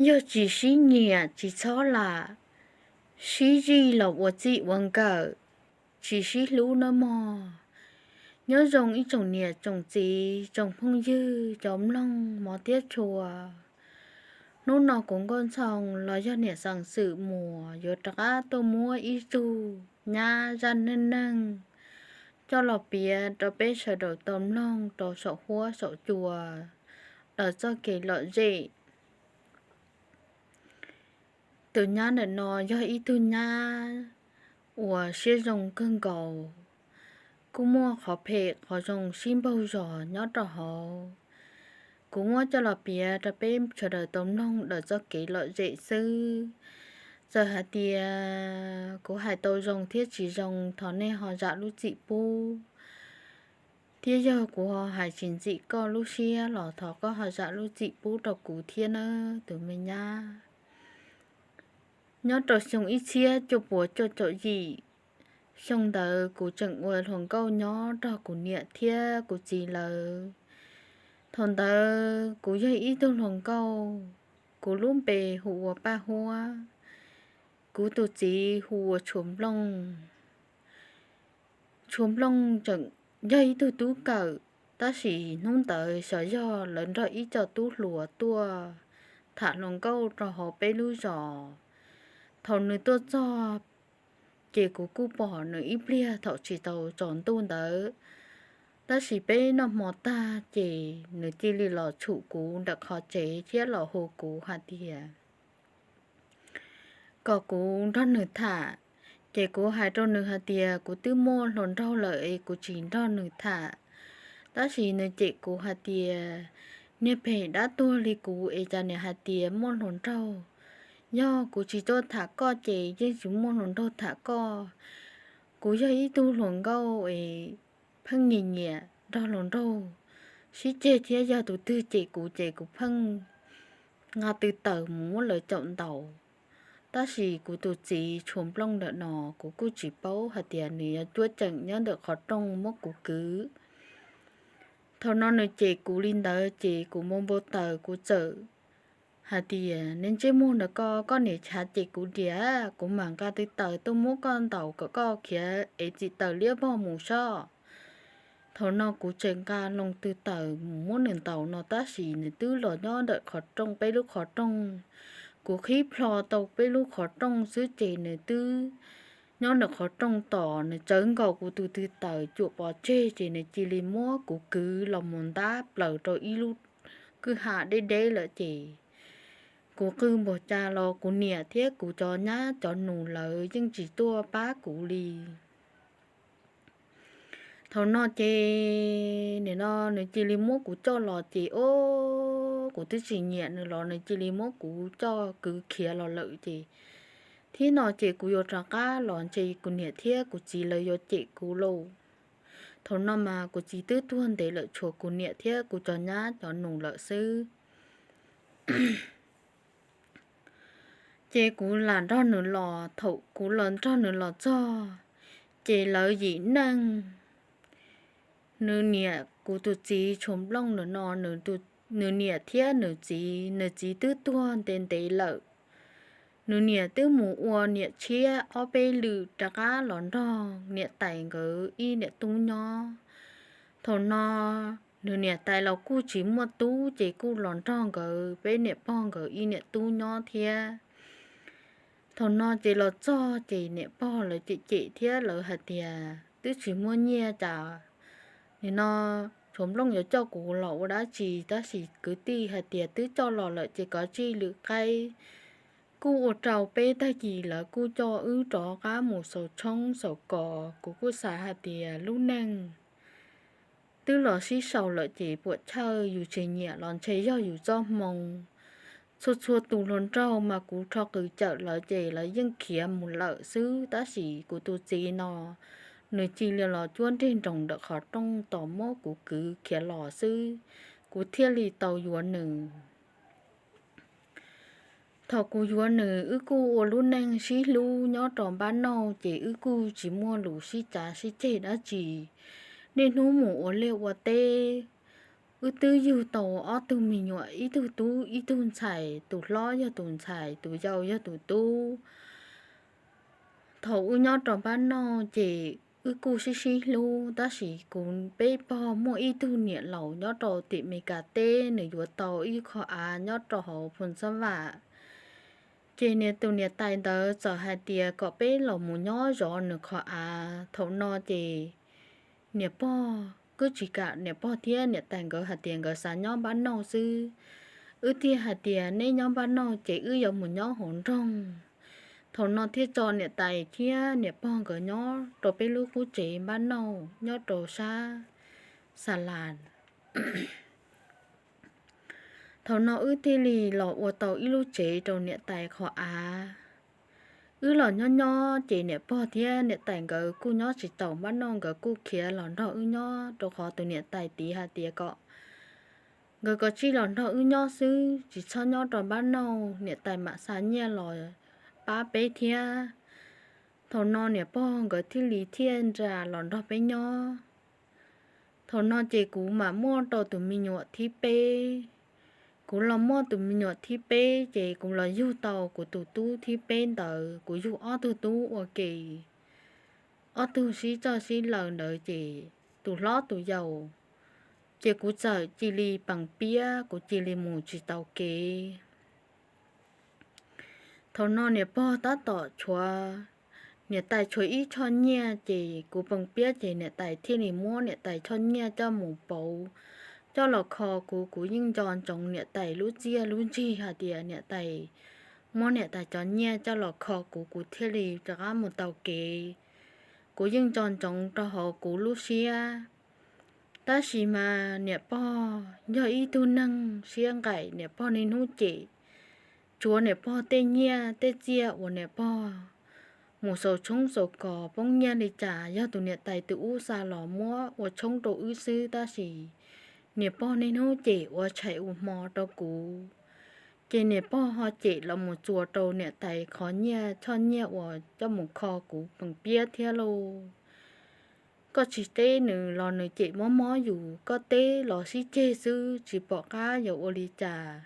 Yog tsis sib nyiam tsis txhob lam sib zij los ua txij ua nkawm, tsis sib hlub nawb mog. Nyob zoo ib tsoom niam tsoom txiv tsoom phooj ywg cov mloog mov thiab tshua. Hnub no kuv Nkauj Ntxhoo los yog niam xeev Xwm Muas yuav rov qab tuaj muab ib tug nyab zaj neej neeg coj los piav rau peb sawv daws tau mloog rau saum huab saum cua, daws txoj kev lom zem. Tus nyab ntawm no yog ib tug nyab uas siab zoo kawg nkaus, kuj muaj qhov phem qhov zoo sib npaug zog nyob rau hauv. Kuv muab coj los piav rau peb sawv daws tau mloog daws txoj kev lom zem xwb. Txawm hais tias kuv hais tau zoo thiab tsis zoo thov nej ho zam lub txim pub, thiab yog kuv ho hais tsis ntxim koj lub siab los thov koj ho zam lub txim pub rau kuv thiab nawb tus me nyab. Nyob rau xyoo ib txhiab cuaj puas cuaj caum yim, xyoo ntawd kuv tseem ua hluas nkauj nyob nrog kuv niam thiab kuv txiv lawv. Thaum ntawd kuv yog ib tug hluas nkauj, kuv lub npe hu ua Paj Huab, kuv tus txiv hu ua Tshuas Nplooj. Tshuas Nplooj tseem yog ib tug tub kawm, tab sis hnub ntawd xyov yog lawv nrog ib co tub hluas tuaj tham hluas nkauj rau hauv peb lub zos. Thaum nws tuaj txog, ces kuv kuj pom nws ib pliag thaum tsis tau tsaus ntuj ntawd, tab sis peb noj hmo tag ces nws cia li los tshum kuv ntawm qhov tsev thiab los hu kuv hais tias kom kuv nrog nws tham. Ces kuv hais rau nws hais tias kuv twb muaj hluas nraug lawm es kuv tsis nrog nws tham. Tab sis nws cem kuv hais tias niag phem dab tuag li kuv es cas niam hais tias muaj hluas nraug. Yog kuv tsis tuaj tham koj ces yeej tsis muaj hluas nraug tham koj. Kuv yog ib tug hluas nkauj es pheej nyiam nyiam nrog hluas nraug sib ceg thiab yog tus twg cem kuv ces kuv pheej nqa tw tawm mus muab lawv caum ntaus. Tab sis kuv tus txiv Tshuas Nplooj ntawm no kuv kuj tsis paub hais tias nws yuav cuab ceem nyob ntawm qhov rooj muab kuv kwv. Thaum no nws cem kuv li ntawd ces kuv npau npau taws kuv txawm hais tias niag ntsej muag ntawm koj, koj niam chav cem kuv diam, kuv mam nqa tw tawm tuaj muab koj ntaus kom koj khiav ev txim taws liab vog mus sob. Thaum no kuv tseem nqa loo tw tawm mus muab nws ntaus no tab sis nws twb los nyob ntawm qhov rooj, peb lub qhov rooj. Kuv qhib plho tau peb lub qhov rooj xwb ces nws twb nyob ntawm qhov rooj tos, nws tsawv nkaus kuv tus tw tawm cuam pov tseg ces nws cia li muab kuv kwv los mus ntab plaws rau ib lub kwj ha deb deb lawm ces kuv qw npaum cas los kuv niam thiab kuv cov nyab cov nus lawv yeej tsis tuaj pab kuv li. Thaum no ces nim no nws cia li muab kuv coj los ces, o, kuv twb tsis nyiam nws los nws cia li muab kuv coj kwv khiav los lawm ces, thiab no ces kuv yuav rov qab los ntshe kuv niam thiab kuv txiv lawv yuav cem kuv lauj. Thaum no mas kuv txiv twb tuag ntev lawm, tshuav kuv niam thiab kuv cov nyab cov nus lawm xwb. Ces kuv lam nrog nws los, thaum kuv los nrog nws los txog, ces lawv yim neej, nws niam, kuv tus txiv Tshuas Nplooj ntawm no, nws niam thiab nws txiv, nws txiv twb tuag ntev ntev lawm. Nws niam twb mus ua niam tshiab ob peb lwm rov qab los nrog niam tais nkawd ib niam tub nyob. Thaum no nws niam tais los kuj tsis muaj tub ces kuj los nrog nkawd peb niam pog nkawd ib niam tub nyob thiab. Thaum no ces los txog ces niam pog lawv cem cem thiab lawv hais tias twb tsis muaj nyiaj cas, nim no Tshuas Nplooj yuav coj kuv los ua dab tsi, tab sis kwv tij hais tias twb coj los lawm ces kov tsij lwm qaib. Kuj ua rau peb tag kis lawv kuj coj wb rov qab mus xaus tshoob xaus kos, kuv kuj xav hais tias lub neej twb los sib sau lawm ces puam chawj, yus tsis nyiam los ntshe yog yus txoj hmoo. Txhua txhua tus hluas nraug mas kuv rho qws cawm lawv ces lawv yeej khiav mus lawm xwb, tab sis kuv tus txiv no nws cia li los cuab nreg nroos ntawm qhov rooj tos muab kuv kwv khiav los xwb, kuv thiaj li tau yuav nws. Thaum kuv yuav nws wb kuj ua lub neej sib hlub nyob rau npab nauj ces wb kuj tsis muaj lus sib cav sib ceg dab tsi. Niaj hnub mus ua liaj ua teb, wb twb yug tau ob tug me nyuam, ib tug tub ib tug ntxhais, tus hlob yog tus ntxhais, tus yau yog tus tub. Thaum wb nyob rau npab noj ces wb kuj sib sib hlub, tab sis kuv peb pog muaj ib tug niam laus nyob rau tim Meskas teb, nws yuav tau ib qho av nyob rau hauv Phoos Xab Vam. Ces niag tus niam tais ntawd txawm hais tias kom peb los mus nyob zov nws qhov av. Thaum no ces niam pog kuj tsis kam niam pog thiab niam tais nkawd hais tias nkawd xav nyob npab noj xwb. Wb thiaj hais tias neb nyob npab noj ces wb yuav mus nyob hauv nroog. Thaum no thiaj tso niam tais thiab niam pog nkawd nyob rau peb lub qub tsev npab noj nyob rau sab Xas Las. Thaum no wb thiaj li los ua tau ib lub tsev rau niam tais qhov av. Wb los nyob nyob ces niam pog thiab niam tais nkawd kuj nyob tsis taus npab noj, nkawd kuj khiav los nrog wb nyob, rau qhov tus niam tais tiv hais tias kom nkawd kom tsij los nrog wb nyob xwb, tsis txhob nyob rau npab noj, niam tais mam xa nyiaj los pab peb thiab. Thaum no niam pog nkawd thiaj li thiaj nra los nrog peb nyob. Thaum no ces kuv mam muaj rau tus me nyuam thib peb. Kuv los muaj tus me nyuam thib peb ces kuv los yug tau kuv tus tub thib peb ntawd, kuv yug ob tug tub ua ke, ob tug sib txawj sib laws ntawd ces tus hlob tus yau, ces kuv txawm cia li pees piab, kuv cia li mus tsis tau kev. Thaum no niam pog tab tom tshuav, niam tais tshuav ib choj nyiaj ces kuv pees piab ces niam tais thiaj li muab niam tais choj nyiaj coj mus pauv, coj los kho kuv. Kuv yeej nco ntsoov niam tais lub txiaj lub ntsig hais tias niam tais muab niam tais cov nyiaj coj los kho kuv, kuv thiaj li rov qab mus tau kev. Kuv yeej nco ntsoov rau hauv kuv lub siab. Tab sis mas niam pog yog ib tug neeg siab nqaim, niam pog niaj hnub cem, tsuav niam pog tej nyiaj tej txiaj uas niam pog mus xaus tshoob xaus kos poob nyiaj li cas yog tus niam tais tus ub xa los muab ua tshoob rau wb xwb, tab sis niam pog niaj hnub cem ua tshais ua hmo rau kuv. Ces niam pog ho cem los mus txuas rau niam tais qhov nyiaj choj nyiaj uas coj mus kho kuv pees piab thiab lauj. Koj tsis teb nws los nws cem mob mob yus, koj teb los sib ceg xwb, tsis pom qab yuav ua li cas.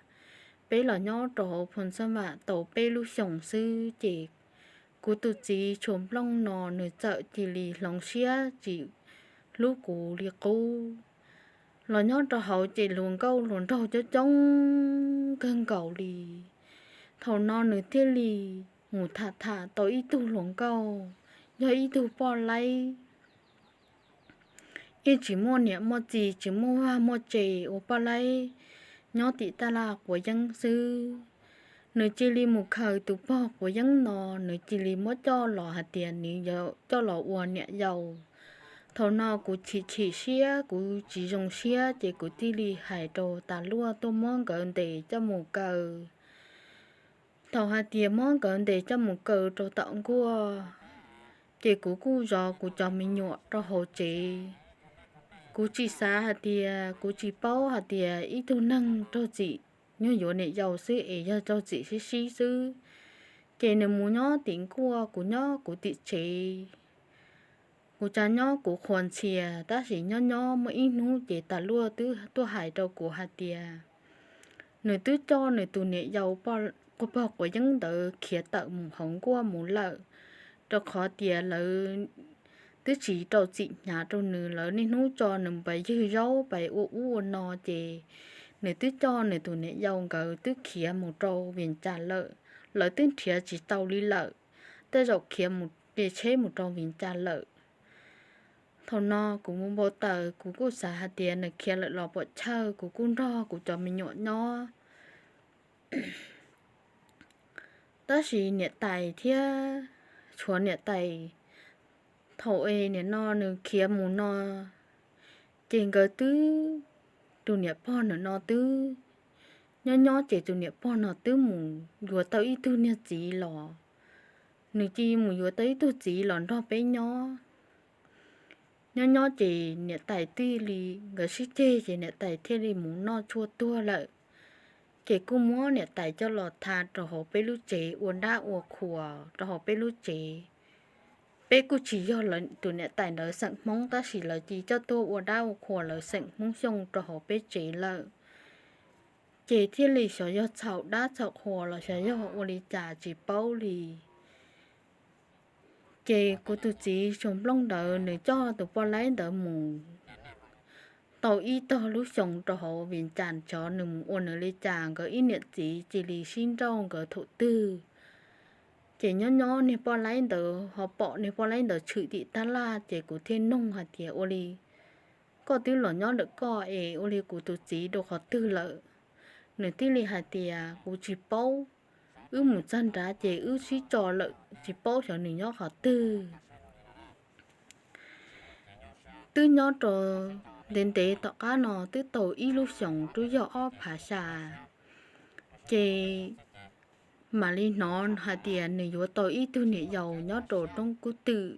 Peb los nyob rau hauv Phoos Xab Vam tau peb lub xyoos xwb ces kuv tus txiv Tshua Nplooj no nws txawm cia li hloov siab tsis hlub kuv li qub. Los nyob rau hauv ces hluas nkauj hluas nraug coob coob kawg nkaus li. Thaum no nws thiaj li mus tham tham tau ib tug hluas nkauj, yog ib tug poj laib, yeej tsis muaj niam muaj txiv, tsis muaj vaj muaj tse, ua poj laib nyob tim taj laj quav yeeb xwb. Nws cia li mus khaws tus pog quav yeeb no, nws cia li muab coj los hais tias nws yuav coj los ua niam yau. Thaum no kuv chim chim siab, kuv tsis zoo siab ces kuv thiaj li hais rau tas luaj tuaj muab nkawd ntes coj mus kaw. Thaum hais tias muab nkawd ntes coj mus kaw rau tom nkuaj, ces kuv kuj zov kuv cov me nyuam rau hauv tsev. Kuv tsis xav hais tias, kuv tsis paub hais tias ib tug neeg raug txim nyuag yuav niam yau xwb es yog raug txim sib sib xwb. Ces nws mus nyob tim nkuaj, kuv nyob kuv tim tsev. Kuv tsa nyob kuv qhuas ntxhias, tab sis nyob nyob muaj ib hnub ces tas luaj twb tuaj hais rau kuv hais tias nws twb coj nws tus niam yau pog quav yeeb ntawd khiav tawm mus hauv nkuaj mus lawm, rau qhov tias lawv twb tsis rau txim hnyav rau nws, lawv niaj hnub tso nws pais ywg zaub pais ua ub ua no ces nws twb coj nws tus niam yau nkawd twb khiav mus rau Vias Cas lawm, lawv twb nrhiav tsis tau li lawm, tej zaum khiav mus, tis tsheb mus rau Vias Cas lawm. Thaum no kuv mus npau taws, kuv kuj xav hais tias nws khiav lawm los puam chawj, kuv kuj nrog kuv cov me nyuam nyob. Tab sis niam tais thiab, tshuav niam tais, thaum es niam no nws khiav mus no, ces nkawd twb, tus niam pog nws no twb, nyob nyob ces tus niam pog no twb mus yuav tau ib tug niag txiv los, nws cia mus yuav tau ib tug txiv los nrog peb nyob. Nyob nyob ces niam tais thiaj li, nkawd sib ceg ces niam tais thiaj li mus noj tshuaj tuag lawm. Ces kuj muab niam tais coj los tha rau hauv peb lub tsev, ua dab ua qhuas rau hauv peb lub tsev. peb kuj tsis yog tus niam tais ntawd xeem Hmoob, tab sis lawv cia li coj tuaj ua dab ua qhua lawv xeem Hmoob Xyooj rau hauv peb tsev lawm. Ces thiaj li xyov yog txhaum dab txhaum qhua los xyov yog ua li cas tsis paub li. Ces kuv tus txiv Tsuas Nplooj ntawd nws coj tus poj laib ntawd mus tau ib tog lub xyoos rau hauv Vias Cas, xyov nws mus ua nws li cas, nkawd ib niam txiv cia li sib nrauj nkawd thaum twg. Ces nyob nyob niag poj laib ntawd ho pom niag poj laib ntawd tshwm tim tab laj, ces kuv thiaj nug hais tias, Ua li koj twb los nyob ntawm koj es ua li kuv tus txiv dua qhov twg lawm? Nws thiaj li hais tias, Kuv tsis paub, wb mus txog nrad ces wb sib tso lawm, tsis paub xyov nws nyob qhov twg. Twb nyob rau ntev ntev tom qab no twb tau ib lub xyoos twb yog ob phav xya, ces mam li hnov hais tias nws yuav tau ib tug niam yau nyob rau roob kub twm.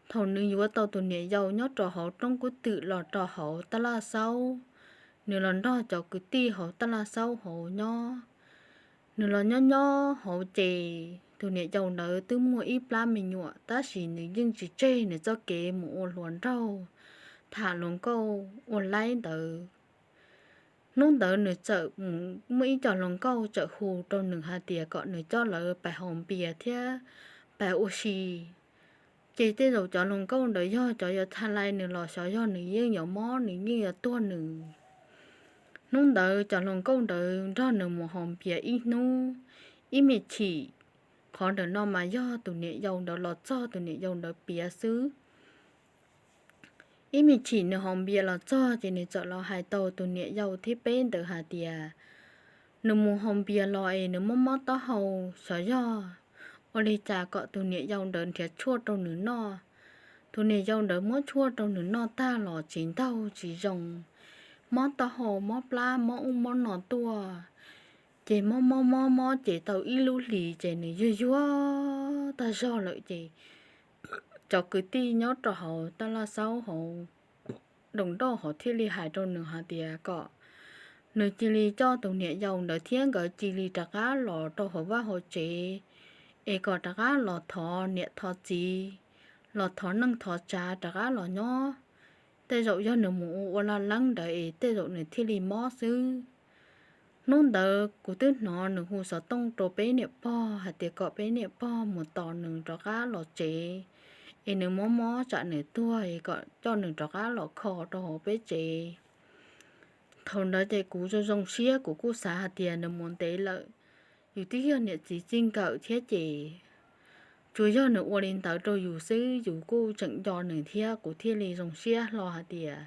Thaum nws yuav tau tus niam yau nyob rau hauv roob kub twm los rau hauv taj laj xaub, nws los nrog cov kwv tij hauv taj laj xaub hauv nyob. Nws los nyob nyob hauv ces tus niam yau ntawd twb muaj ib plab me nyuam, tab sis nws yeej tsis tseg nws txoj kev mus ua hluas nraug, tham hluas nkauj ua laib ntawd. Hnub ntawd nws txawm mus muaj ib co hluas nkauj txawm hu rau nws hais tias kom nws coj lawv pais haus npias thiab pais ua si. Ces tej zaum cov hluas nkauj ntawd yog cov yuav tha lai nws los xyov yog nws yeej yuav mob nws yeej yuav tuag nws. Hnub ntawd cov hluas nkauj ntawd nrog nws mus haus npias ib hnub, ib me chim, qhov ntawm no mas yog tus niam yau ntawd los txog tus niam yau ntawd piav xwb. Ib me chim nws haus npias los txog ces nws txawm los hais tau tus niam yau thib peb ntawd hais tias nws mus haus npias los es nws mob mob taub hau, xyov yog ua li cas kom tus niam yau ntawd nrhiav tshuaj rau nws noj. Tus niam yau ntawd muab tshuaj rau nws noj tag los tsis ntaug tsis zoo, mob taub hau mob plab mob ub mob no tuaj. Ces mob mob mob mob ces tau ib lub hlis ces nws yuag yuag tag zog lawm ces cov kwv tij nyob rau hauv taj laj xaub hauv doos nroj hauv thiaj li hais rau nws hais tias kom nws cia li coj tus niam yau ntawd thiab nkawd cia li rov qab los rau hauv vaj hauv tsev, es kom rov qab los thov niam thov txiv, los thov neej thov tsav rov qab los nyob. Tej zaum yog nws mus ua ua laj leeb ntawd es tej zaum nws thiaj li mob xwb. Hnub ntawd kuv twb hnov nws hu xov tooj rau peb niam pog hais tias kom peb niam pog mus tos nws rov qab los tsev, es nws mob mob tsam nws tuag es kom coj nws rov qab los kho rau hauv peb tsev. Thaum ntawd ces kuv zoo zoo siab, kuv kuj xav hais tias nws mus ntev lawm, yus twb yog niam txiv txij nkawm thiab ces tsuas yog nws ua li ntawd rau yus xwb, yus kuj tseem nco nws thiab, kuv thiaj li zoo siab hlo hais tias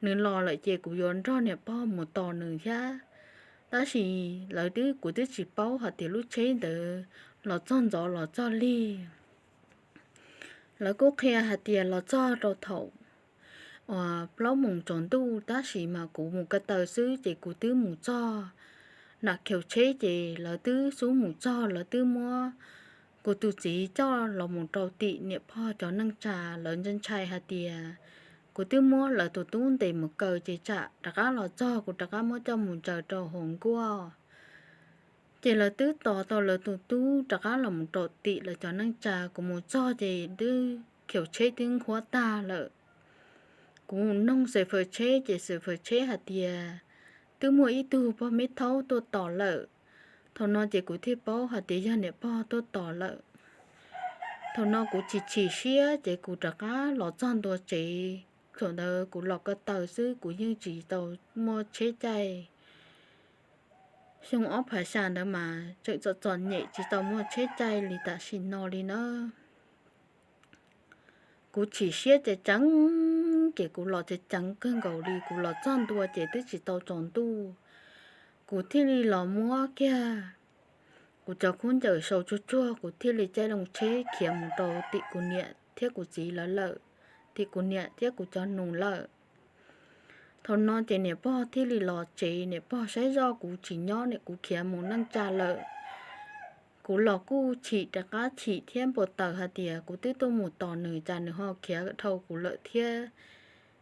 nws los lawm ces kuv yuav nrog niam pog mus tos nws thiab. Tab sis lawv twb, kuv twb tsis paub hais tias lub tsheb ntawd los txog ntxov los txog lig. Lawv kuj qhia hais tias los txog rau thaum uas plaub moos tsaus ntuj, tab sis mas kuv mus ko taw xwb ces kuv twb mus txog nram khiv tsheb ces lawv twb xub mus txog, lawv twb muab kuv tus txiv coj los mus rau tim niam pog cov neej tsa, lawv ntshai ntshai hais tias kuv twb muab lawv tus tub ntes mus kaw ces tsam rov qab los txog kuv rov qab muab coj mus ntsaws rau hauv nkuaj. Ces lawv twb tos tau lawv tus tub rov qab los mus rau tim lawv cov neej tsa, kuv mus txog ces twb khiv tsheb twb nqhuab tag lawm. Kuv mus noog xav fawm tsheb ces xav fawm tsheb hais tias twb muaj ib tug pog me thaub tuaj tos lawm. Thaum no ces kuv thiaj paub hais tias yog niam pog tuaj tos lawm. Thaum no kuv chim chim siab ces kuv rov qab los txog ntua tsev. Thaum ntawd kuv los ko taw xwb, kuv yeej tsis tau muaj tsheb caij. Xyoo ob phav xya ntawd mas tseem txom txom nyem tsis tau muaj tsheb caij li tam sim no li na. Kuv chim siab ceev ceev ces kuv los ceev ceev kawg nkaus li, kuv los txog ntua ces twb tsis tau tsaus ntuj. Kuv thiaj li los muab kiag kuv cov khaub ncaws sau tsuag tsuag, kuv thiaj li caij loo tsheb khiav mus rau tim kuv niam thiab kuv txiv lawv lawm, tim kuv niam thiab kuv cov nus lawm. Thaum no ces niam pog thiaj li los tsev, niam pog saib zoj kuv tsis nyob, niam kuv khiav mus neej tsa lawm. Kuv los kuj chim rov qab chim thiab npau taws hais tias kuv twb tuaj mus tos nws, cas nws ho khiav dhau kuv lawm thiab.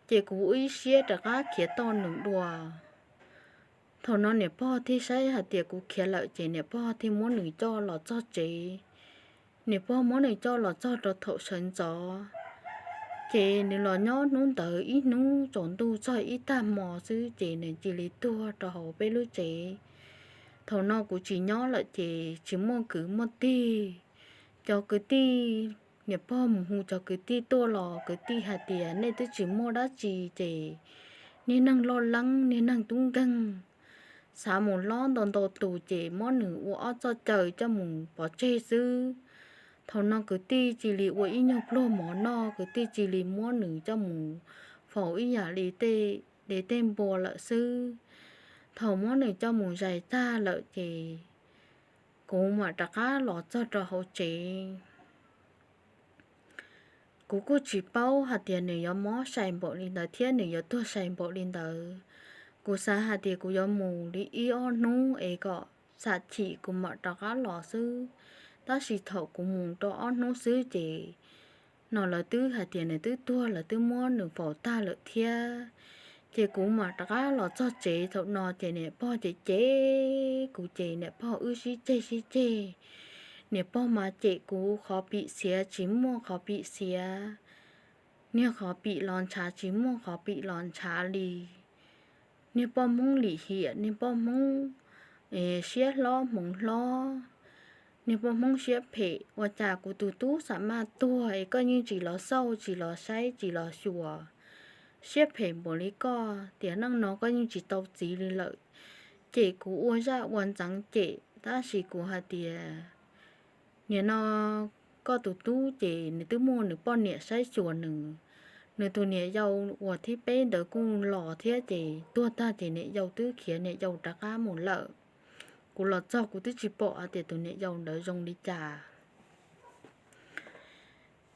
Ces kuv ua ib siab rov qab khiav toj nws dua. Thaum no niam pog thiaj saib hais tias kuv khiav lawm ces niam pog thiaj muab nws coj los txog tsev. niam pog muab nws coj los txog rau thaum sawv ntxov, ces nws los nyob hnub ntawd ib hnub tsaus ntuj txog ib tag hmo xwb ces nws cia li tuag rau hauv peb lub tsev. Thaum no kuv tsis nyob lawm ces tsis muaj kwv muaj tij. Cov kwv tij, niam pog mus hu cov kwv tij tuaj los kwv tij hais tias nej twb tsis muaj dab tsi ces niag neeg loj leeb niag neeg tub nkeeg, xav mus lob ntau ntau tus ces muab nws ua ob txoj caw coj mus pov tseg xwb. Thaum no kwv tij cia li ua ib nyuag pluag mov noj, kwv tij cia li muab nws coj mus faus ib yam li tej dev tej npua lawm xwb. Thaum muab nws coj mus zais tag lawm ces kuv mam rov qab los txog rau hauv tsev. Kuv kuj tsis paub hais tias nws yuav mob sai npaum li ntawd thiab nws yuav tuag sai npaum li ntawd. Kuv xav hais tias kuv yuav mus li ib ob hnub es kom xam chim kuv mam rov qab los xwb. Tab sis thaum kuv mus rau ob hnub xwb ces no lawv twb hais tias nws twb tuag, lawv twb muab nws faus tag lawm thiab. Ces kuv mam rov qab los txog tsev thaum no ces niam pog cem cem kuv ces niam pog wb sib ceg sib ceg. Niam pog mas cem kuv qhov pim xiav tsis muaj qhov pim xiav, niag qhov pim los ntshav tsis muaj qhov pim los ntshav li. Niag poj Hmoob lim hiam, niag poj Hmoob siab hlob hmoov hlob, niag poj Hmoob siab phem, ua cas kuv tus tub xa maj tuag es koj yeej tsis los xauj, tsis los saib, tsis los xyuas, siab phem npaum li koj, tiam neej no koj yeej tsis tau txiv li lawm. Cem kuv ua zaj ua ntxeev cem, tab sis kuv hais tias nim no koj tus tub ces nws twb muaj nws poj niam saib xyuas nws, nws tus niam yau uas thib peb ntawd kuj los thiab ces tuag tag ces niam yau twb khiav niam yau rov qab mus lawm. Kuv los txog kuv twb tsis pom hais tias tus niam yau ntawd zoo li cas.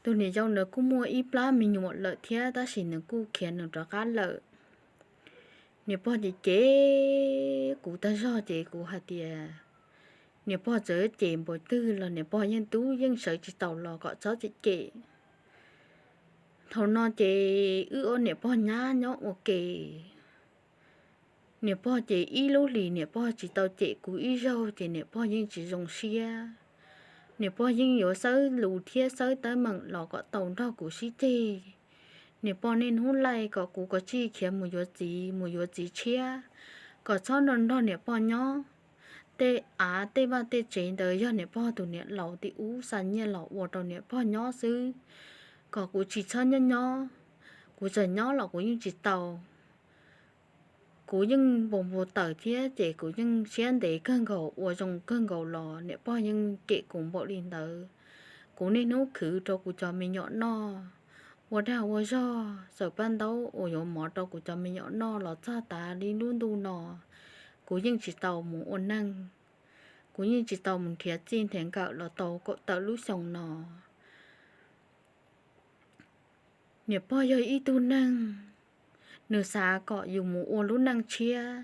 Tus niam yau ntawd kuj muaj ib plab me nyuam lawm thiab tab sis nws kuj khiav nws rov qab lawm. Niam pog ces cem kuv tag zog ces kuv hais tias niam pog txawm cem npaum twg los niam pog yeej tub yeej sawv tsis taus los kom txhob cem cem. Thaum no ces wb ob niam pog nyab nyob ua ke. Niam pog ces ib lub hlis niam pog tsis tau cem kuv ib zaug ces niam pog yeej tsis zoo siab. Niam pog yeej yuav xawb lus thiab xawb teeb meem los kom tau nrog kuv sib ceg. Niam pog niaj hnub laij kom kuv kav tsij khiav mus yuav txiv, mus yuav txiv tshiab, kom txhob nrog nrog niam pog nyob. Tej av tej vaj tej tsev ntawd yog niam pog tus niam laus tim ub xa nyiaj los ua rau niam pog nyob xwb, kom kuv tsis txhob nyob nyob. Kuv txawm nyob los kuv yeej tsis tau. Kuv yeej npau npau taws thiab ces kuv yeej siab ntev kawg nkaus, ua zoo kawg nkaus los niam pog yeej cem kuv npaum li ntawd. Kuv niaj hnub khwv rau kuv cov me nyuam noj, ua dag ua zog xaws paj ntaub uas yuav mov rau kuv cov me nyuam noj los txog tas li lub ntuj no, kuv yeej tsis tau mus ua neej. Kuv yeej tsis tau mus nrhiav txij nrhiav nkawm los tau kaum tawm lub xyoo no. Niam pog yog ib tug neeg, nws xav kom yus mus ua lub neej tshiab,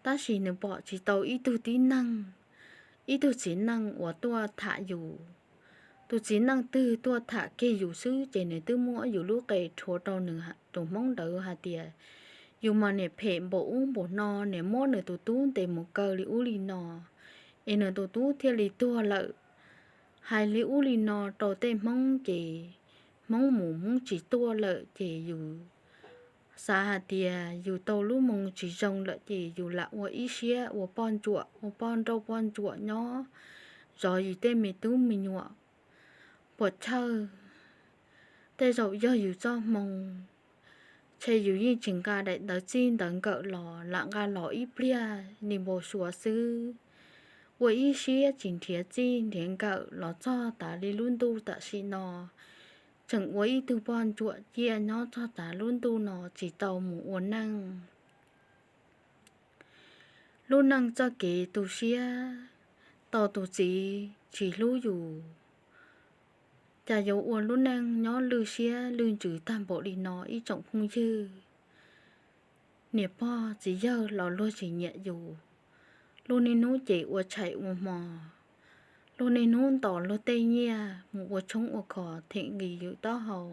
tab sis nws pom tsis tau ib tug tib neeg, ib tug txiv neej uas tuaj tham yus. Tus txiv neej twg tuaj tham kiag yus xwb ces nws twb muab yus lub qe rhuav rau nws tus hmoob ntawd hais tias, yus mas niam phem npaum ub npaum no, niam muab nws tus tub ntes mus kaw li ub li no, es nws tus tub thiaj li tuag lawm. Hais li ub li no rau tej hmoob ces hmoob mus hmoob tsis tuaj lawm ces yus xav hais tias yus tau lub moo tsis zoo lawm ces yus lam ua ib siab ua poj ntsuam, ua poj nrauj poj ntsuam nyob zov yus tej me tub me nyuam. Puam chawj, tej zaum yog yus txoj hmoo, ntshe yus yeej tsis nqa daim ntawv txij ntawv nkawm los, lam nqa los ib pliag li npau suav xwb. Ua ib siab tsis nrhiav txij nrhiav nkawm los txog tas li lub ntuj tam sim no, tseem ua ib tug poj ntsuam ciaj nyob txog tas lub ntuj no tsis tau mus ua neej. Lub neej txoj kev tu siab, tau tus txiv tsis hlub yus, cas yuav ua lub neej nyob lwj siab lwj ntsws tag npaum li no ib tsoom phooj ywg. Niam pog txiv yawg los luag tsis nyiam yus, luag niaj hnub ces ua tshais ua hmo, luag niaj hnub ntos luag tej nyiaj mus ua tshoob ua kos them nqi yus taub hau.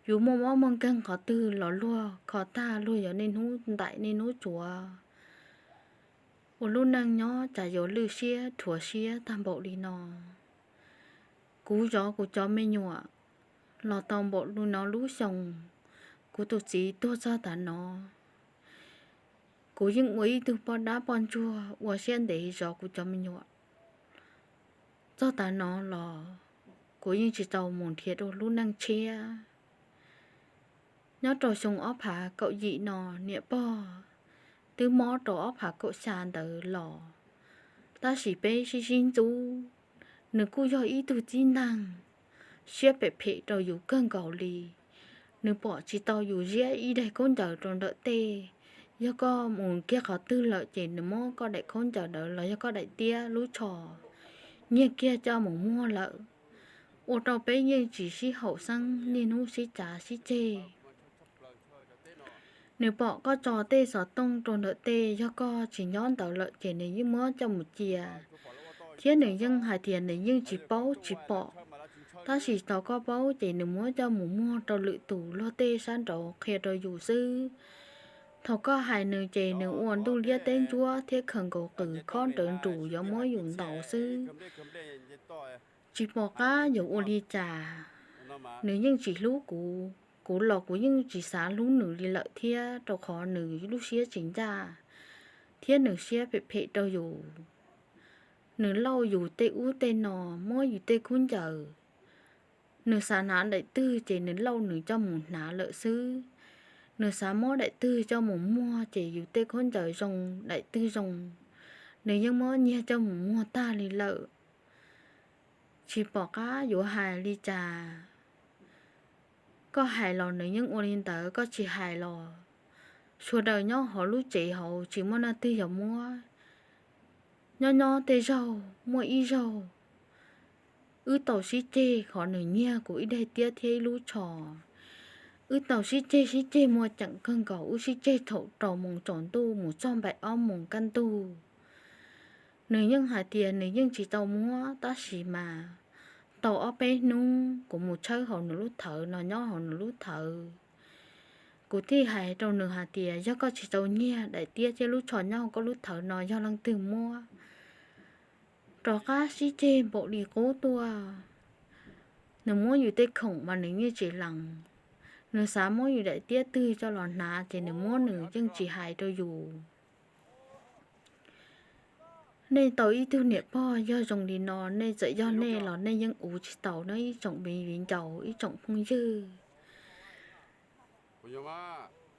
Yus muaj mob muaj nkeeg qhov twg los luag kho tag, luag yuav niaj hnub ntaim niaj hnub tsuav. Ua lub neej nyob cas yuav lwj siab rhuav siab tag npaum li no. Kuv zov kuv cov me nyuam los tau npaum li no lub xyoo, kuv tus txiv tuag txog tav no, kuv yeej ua ib tug poj dab poj ntsuag ua siab ntev zov kuv cov me nyuam. Txog tav no los kuv yeej tsis tau mus nrhiav dua lub neej tshiab. Nyob rau xyoo ob phav kaum yim no niam pog twb mob rau ob phav kaum xya ntawd los, tab sis peb sib sib ntxub. Nws kuj yog ib tug tib neeg siab phem phem rau yus kawg nkaus li. Nws pom tsis tau yus ziab ib daim khaub ncaws rau ntawm tej. Yog koj mus kiag qhov twg lawm ces nws muab koj daim khaub ncaws ntawd los yog koj daim tiab lub tsho nyiag kiag coj mus muag lawm. Ua rau peb yeej tsis sib haum xeeb, niaj hnub sib cav sib ceg. Nws pom koj tso tej xov tooj rau ntawm tej, yog koj tsis nyob ntawd lawm ces nws yeej muab coj mus cia. Thiab nws yeej hais tias nws yeej tsis paub tsis pom, tab sis thaum koj paub ces nws muab coj mus muag rau lwm tus luag tej sab nraud qhia rau yus xwb. Thaum koj hais nws ces nws ua ntuj liab teb ntsuab thiab khaws nkaus qws khob rawv nrus yuav muab yus ntaus xwb. Tsis pom qab yuav ua li cas, nws yeej tsis hlub kuv, kuv los kuv yeej tsis xav hlub nws li lawm thiab, rau qhov nws lub siab tsis ncaj thiab nws siab phem phem rau yus. Nws lauj yus tej ub tej no, muab yus tej khaub ncaws. Nws xav hnav daim twg ces nws lauj nws coj mus hnav lawm xwb. Nws xav muab daim twg coj mus muag ces yus tej khaub ncaws zoo, daim twg zoo, nws yeej muab nyiag coj mus muag tag li lawm. Tsis pom qab yuav hais li cas. Koj hais los nws yeej ua li ntawd, koj tsis hais los sawv daws nyob hauv lub tsev hauv tsis muaj leej twg yuav muab. Nyob nyob tej zaug muaj ib zaug wb tau sib ceg qhov nws nyiag kuv ib daim tiab thiab ib lub tsho. Wb tau sib ceg sib ceg muaj ceem kawg nkaus, wb sib ceg thaum rau moos tsaus ntuj mus txog npaum ob moos kaj ntug. Nws yeej hais tias nws yeej tsis tau muab, tab sis mas tau ob peb hnub kuv mus tshawb hauv nws lub thawv no, nyob hauv nws lub thawv. Kuv thiaj hais rau nws hais tias, yog koj tsis tau nyiag daim tiab thiab lub tsho nyob hauv koj lub thawv no yog leej twg muab? Rov qab sib ceg npaum li qub tuaj. Nws muab yus tej khoom mas nws yeej tsis lees. Nws xav muab yus daim tiab twg coj los hnav ces nws muab, nws yeej tsis hais rau yus. Nej tau ib tug niam pog yog zoo li no, nej txawm yog nej los nej yeej ua tsis tau no ib tsoom viv ncaus, ib tsoom phooj ywg.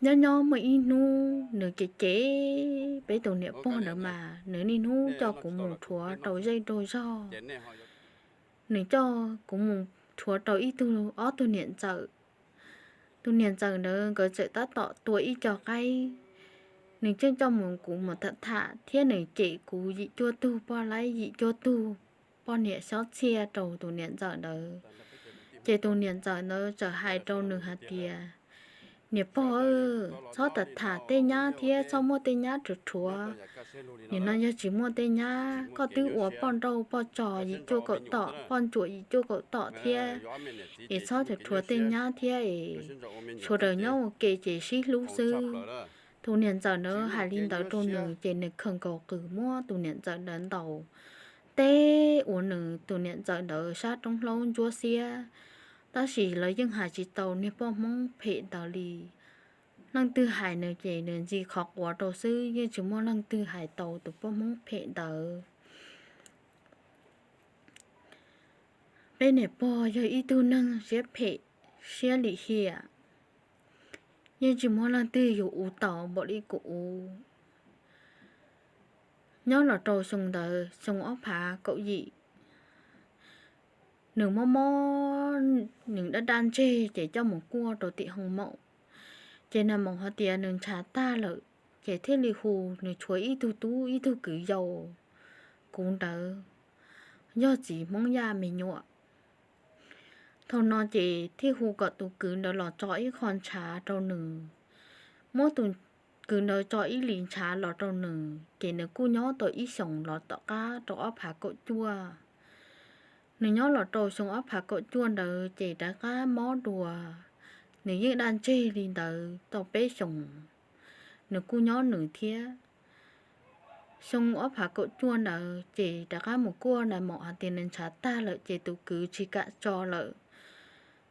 Nyob nyob muaj ib hnub nws cem cem peb tus niam pog ntawd mas nws niaj hnub coj kuv mus rhuav rau zej rau zog. Nws coj kuv mus rhuav rau ib tug, ob tug niam ntxawm. Tus niam ntxawm ntawd nkawd txawm tab tom tua ib co qaib. Nws coj coj mus kuv mus tham tham thiab nws cem kuv yim cuaj tug poj laib, yim cuaj tug poj niam xyob txhiaj rau tus niam ntxawm ntawd. Ces tus niam ntxawm ntawd txawm hais rau nws hais tias, niam pog, txhob tham tham tej nyab thiab txhob muab tej nyab rhuav rhuav. Nim no yog tsis muaj tej nyab, koj twb ua poj nrauj poj tso yim cuaj kaum tom, poj ntsuam yim cuaj kaum tom thiab, es txhob rhuav rhuav tej nyab thiab es sawv daws nyob ua ke ces sib hlub xwb. Tus niam ntxawm ntawd hais li ntawd rau nws ces nws khaws nkaus qws muab tus niam ntxawm ntawd ntaus teb ua nws tus niam ntxawm ntawd sab roob hlaub ntsuab xiab. Tab sis lawv yeej hais tsis tau niag poj Hmoob phem ntawd li. Leej twg hais nws ces nws ntxi qhov quav rau xwb, yeej tsis muaj leej twg hais tau tus poj Hmoob phem ntawd. Peb niam pog yog ib tug neeg siab phem, siab lim hiam, yeej tsis muaj leej twg yuav ua tau npaum li kuv ua. Nyob los rau xyoo ntawd, xyoo ob phav kaum yim, nws mob mob, nws daj daj ntseg ces coj mus kuaj rau tim hoo maum. Ces nag maum hais tias nws ntshav tag lawm, ces thiaj li hu nws tshuav ib tug tub ib tug kwv yau, kuv ntawd yog txiv Hmoob Yaj me nyuam. Thaum no ces thiaj hu kom tus kwv ntawd los tso ib qho ntshav rau nws. Muab tus kwv ntawd tso ib lis ntshav los rau nws, ces nws kuj nyob tau ib xyoos los tom qab rau ob phav kaum cuaj. Nws nyob los rau xyoo ob phav kaum cuaj ntawd ces rov qab mob dua. Nws yeej daj ntseg li ntawd tau peb xyoos, nws kuj nyob nws thiab. xyoo ob phav kaum cuaj ntawd ces rov qab mus kuaj nais maum hais tias nws ntshav tag lawm ces tus kwv tsis kam tso lawm.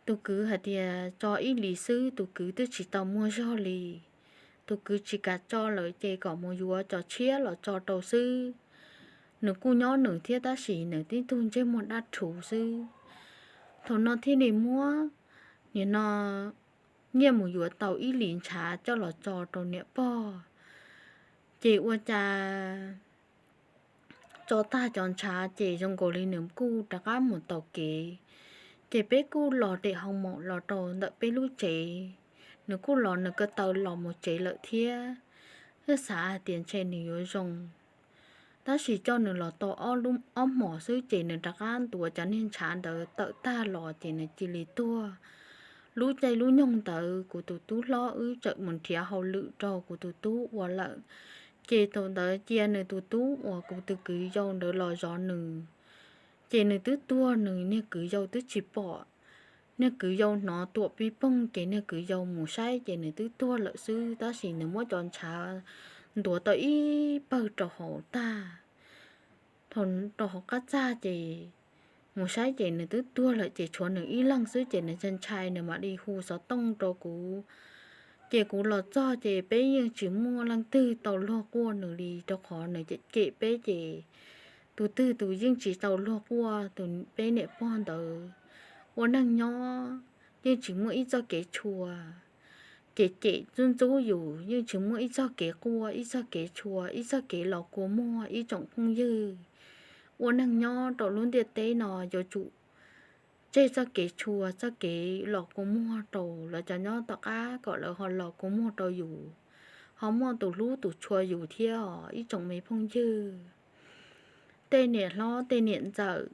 Tus kwv hais tias tso ib hlis xwb, tus kwv twb tsis tau muaj zog li. Tus kwv tsis kam tso lawm ces kom mus yuav cov tshiab los tso rau xwb. Nws kuj nyob nws thiab tab sis nws tib tug ntsej muag dab rhuv xwb. Thaum no thiaj li muab, nim no, nyiaj mus yuav tau ib hlis ntshav coj los tso rau niam pog. Ces ua cas tso tag cov ntshav ces zoo nkaus li nws kuj rov qab mus taus kev. Ces peb kuj los dem hoo maum los rau ntawm peb lub tsev, nws kuj los nws ko taw los mus tsev lawm thiab. Wb xav hais tias ntshe nws yuav zoo, tab sis coj nws los tau ob hmos xwb ces nws rov qab ntuav cov niag ntshav ntawd tawm tag los ces nws cia li tuag. Lub caij lub nyoog ntawd kuv tus tub hlob wb txawm mus nrhiav hauj lwm rau kuv tus tub ua lawm. Ces thaum ntawd cia nws tus tub uas kuv tus kwv yau ntawd los zov nws, ces nws twb tuag nws niag kwv yau twb tsis pom. Niag kwv yau hnov tuam pib poog ces niag kwv yau mus saib ces nws twb tuag lawm xwb, tab sis nws muab cov ntshav ntuav tau ib pawg rau hauv tag, rau hauv qab txag ces mus saib ces nws twb tuag lawm ces tshuav nws ib leeg xwb ces nws ntshai ntshai nws mam li hu xov tooj rau kuv. Ces kuv los txog ces peb yeej tsis muaj leej twg tau luag quaj nws li rau qhov nws cem cem peb ces tus twg tus yeej tsis tau luag quaj tus peb niam pog ntawd. Ua neeg nyob yeej tsis muaj ib txoj kev tshua, ces cem ntxub ntxub yus yeej tsis muaj ib txoj kev quaj, ib txoj kev tshua, ib txoj kev los kua muag ib tsoom phooj ywg. Ua neeg nyob rau lub ntiaj teb no yuav tsum tseg txoj kev tshua txoj kev los kua muag rau lawv cov nyob tom qab kom lawv ho los kua muag rau yus, ho muaj tus hlub tus tshua yus thiab os ib tsoom me phooj ywg. Tej niam hlob tej niam ntxawm,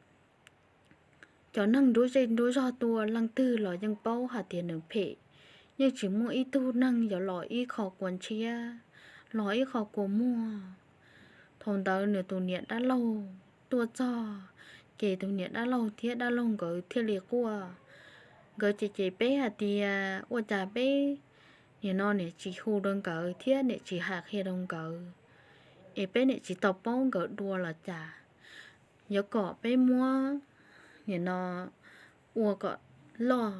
cov neeg nruab zej nruab zog tuaj leej twg los yeej paub hais tias nws phem, yeej tsis muaj ib tug neeg yuav los ib qho kua ntshiab, los ib qho kua muag. Thaum ntawd nws tus niam dab laug tuaj txog, ces tus niam dab laug thiab dab laug nkawd thiaj li quaj. Nkawd ces ces peb hais tias ua cas peb nim no niam tsis hu rau nkawd thiab niam tsis hais qhia rau nkawd, es peb niam tsis tau paub nkawd dua los cas. Yuav kom peb muab nim no ua kom loj.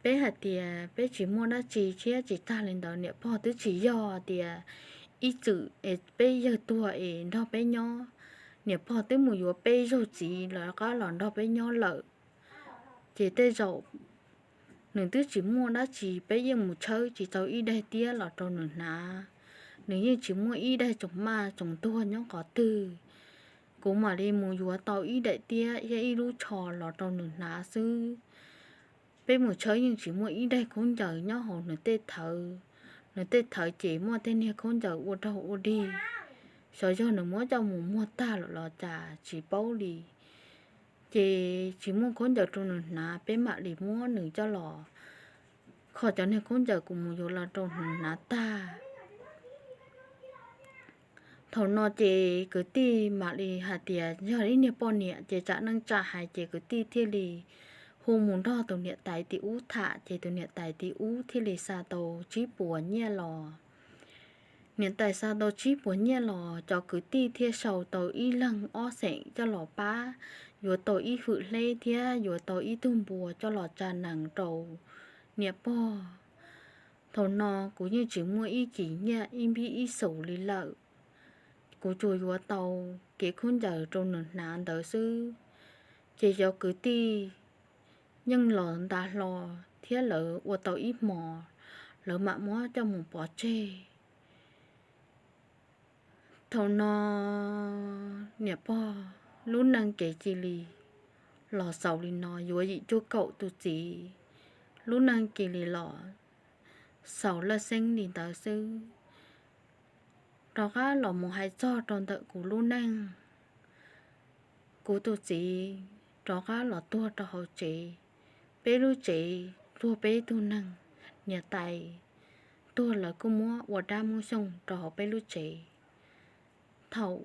Peb hais tias peb tsis muaj dab tsi thiab tsis tag li ntawd niam pog twb tsis yog tias ib txwm es peb yawg tuag es nrog peb nyob. Niam pog twb mus yuav peb zaug txiv los qab los nrog peb nyob lawm. Ces tej zaum nws twb tsis muaj dab tsi, peb yeej mus tshawb tsis tau ib daim tiab los rau nws hnav. Nws yeej tsis muaj ib daim tsoos maj tsoos tuag nyob qhov twg. Kuv mam li mus yuav tau ib daim tiab thiab ib lub tsho los rau nws hnav xwb. Peb mus tshawb yeej tsis muaj ib daim khaub ncaws nyob hauv nws tej thawv. Nws tej thawv ces muaj tej niag khaub ncaws ua raug ua dig, xyov yog nws muab coj mus muag tag lawm los cas tsis paub li. Ces tsis muaj khaub ncaws rau nws hnav, peb mam li muab nws coj los, kho cov niag khaub ncaws kuv mus yuav los rau nws hnav tag. Thaum no ces kwv tij mam li hais tias yog ib niag poj niam ces tsam neej tsa hais ces kwv tij thiaj li hu mus nrog tus niam tais tim ub tham ces tus niam tais tim ub thiaj li xa tau tsib puas nyiaj los. Niam tais xa tau tsib puas nyiaj los cov kwv tij thiaj sau tau ib leeg ob xeem coj los pab, yuav tau ib hwm hleb thiab yuav tau ib tug npua coj los tsa nees rau niam pog. Thaum no kuv yeej tsis muaj ib kis nyiaj ib npib ib xus li lawm. Kuv tsuas yuav tau kev khaub ncaws rau nws hnav ntawd xwb. Ces cov kwv tij yeej los nta hlo thiab lawv ua tau ib hmos, lawv mam muab coj mus pov tseg. Thaum no niam pog lub neej kev cia li los xaus li no, yuav yim cuaj kaum tus txiv, lub neej cia li los xaus laj xeeb li ntawd xwb. Rov qab los mus hais txog rau ntawm kuv lub neej, kuv tus txiv rov qab los tuag rau hauv tsev. Peb lub tsev tuag peb tug neeg, niam tais tuag lawv kuj muab ua dab muab xyooj rau hauv peb lub tsev. Thaum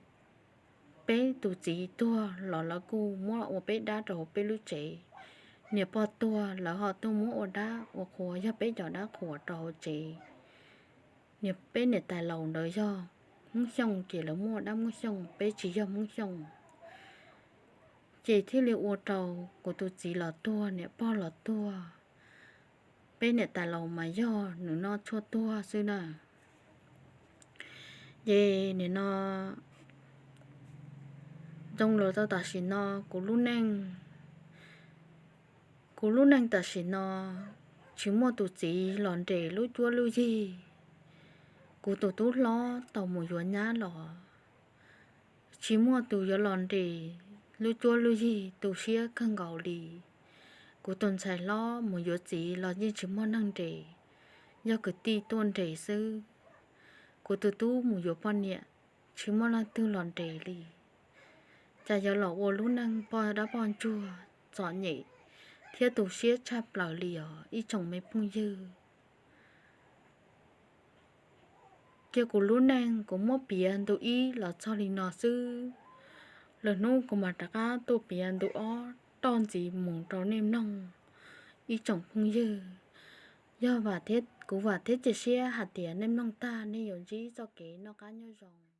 peb tus txiv tuag los lawv kuj muab ua peb dab rau hauv peb lub tsev. Niam pog tuag lawv ho tuaj muab ua dab ua qhua, yog peb cov dab qhuas rau hauv tsev. Niam, peb niam tais laus ntawd yog Hmoob Xyooj ces lawv muaj dab Hmoob Xyooj, peb tsis yog Hmoob Xyooj. Ces thiaj li ua rau kuv tus txiv los tuag, niam pog los tuag, peb niam tais laus mas yog nws noj tshuaj tuag xwb na. Ces nim no zoo los tau tam sim no, kuv lub neej, kuv lub neej tam sim no tsis muaj tus txiv los nres lub cuab lub yig. Kuv tus tub hlob tau mus yuav nyab los, tsis muaj tus yuav los nres lub cuab lub yig, tu siab kawg nkaus li. Kuv tus ntxhais hlob mus yuav txiv los yeej tsis muaj neeg nres, yog kwv tij tuaj nres xwb. Kuv tus tub mus yuav poj niam, tsis muaj leej twg los nres li. Cas yuav los ua lub neej poj dab poj ntsuag txom nyem thiab tu siab tshaj plaws li os ib tsoom me phooj ywg. Cia kuv lub neej kuv muab piav ntu ib los txog li no xwb. Lwm hnub kuv mam rov qab tuaj piav ntu ob roj ntxiv mus rau nej mloog ib tsoom phooj ywg. Yog kuv vam thiab cia siab hais tias nej mloog tag nej yuav ntsib txoj kev noj qab nyob zoo.